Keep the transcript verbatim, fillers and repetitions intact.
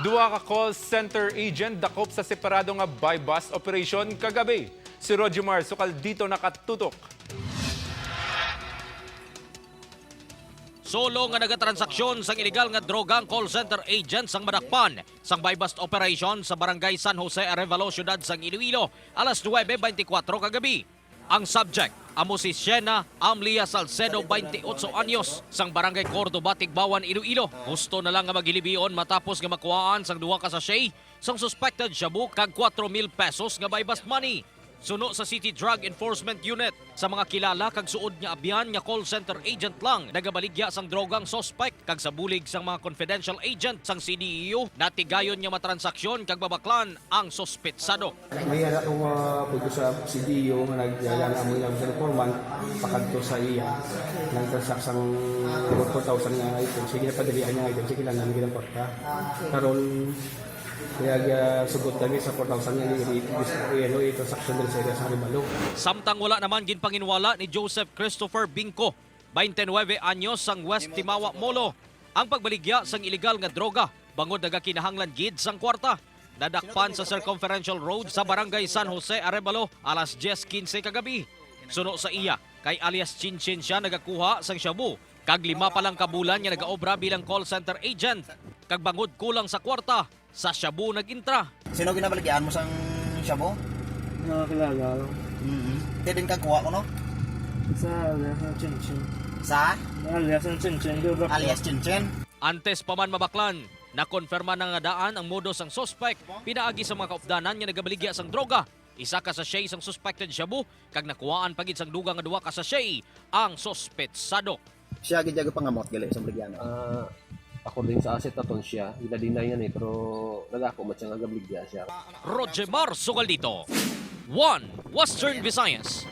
Duha ka call center agent dakop sa separado nga buy-bust operation kagabi. Si Roger Mar, sukal dito nakatutok. Solo nga nagatransaksyon sang iligal nga droga ang call center agent sang madakpan sang buy-bust operation sa Barangay San Jose Arevalo, siyudad sang Iloilo, alas nuwebe beintikwatro kagabi. Ang subject amo si Shena Amlia Salcedo, twenty-eight anyos, sang Barangay Cordova, Tigbawan, Iloilo. Gusto na lang nga maghilibion matapos nga makuhaan sang duha ka sachet sang suspected shabu kag kuwatro mil pesos nga buy-bust money. Suno sa City Drug Enforcement Unit, sa mga kilala kag suod nga abyan nga call center agent lang nagabaligya sang droga ang suspect, kag sa bulig sang mga confidential agent sang C D E U, natigayon nga matransaksyon kag mabaklan ang suspetsado. May ara ko nga pagko sa C D U nga nagyalang amo lang sa foreman, pakadto sa iya. Nagtransact sang four thousand nga item. Sige na, padalian niya nga item. Sige lang, nami gilang kwarta. Karon, kaya uh, sugot kami sa four thousand nga i-, i-, ano, i-transaction diri sa area sa Arevalo. Samtang wala naman ginpanginwala ni Joseph Christopher Bingko, twenty-nine anyos, sang West Timawa, Molo, ang pagbaligya sang iligal nga droga bangod nagakinahanglan gid sang kwarta. Nadakpan sa Circumferential Road sa Barangay San Jose Arevalo alas diyes quince kagabi. Suno sa iya, kay alias Chinchin sia nagakuha sang shabu, kag lima pa lang ka bulan nga nagaobra bilang call center agent, kag bangod kulang sa kwarta, sa shabu nag-intra. Sino ginabaligyan mo sang shabu? Nakakilala ko. Mm-hmm. Kaya din kagkuha ko, no? Sa alias ng Chinchin. Sa? Alias ng Chinchin. Alias Chinchin. Antes pa man mabaklan, nakonfirma na nga daan ang modus sang suspect pinaagi sa mga kaupdanan nga nagabaligya sang droga. Isa ka sachet sang suspected shabu kag nakuhaan pa gid sang dugang nga duha ka sachet ang suspetsado. Siya gid ang pangamot gali sa Brigiano. Ah, according sa asset naton siya, gina-deny na ni, pero nagako man siya nga gabligya siya. Roger Mar, sugal dito. One Western Visayas.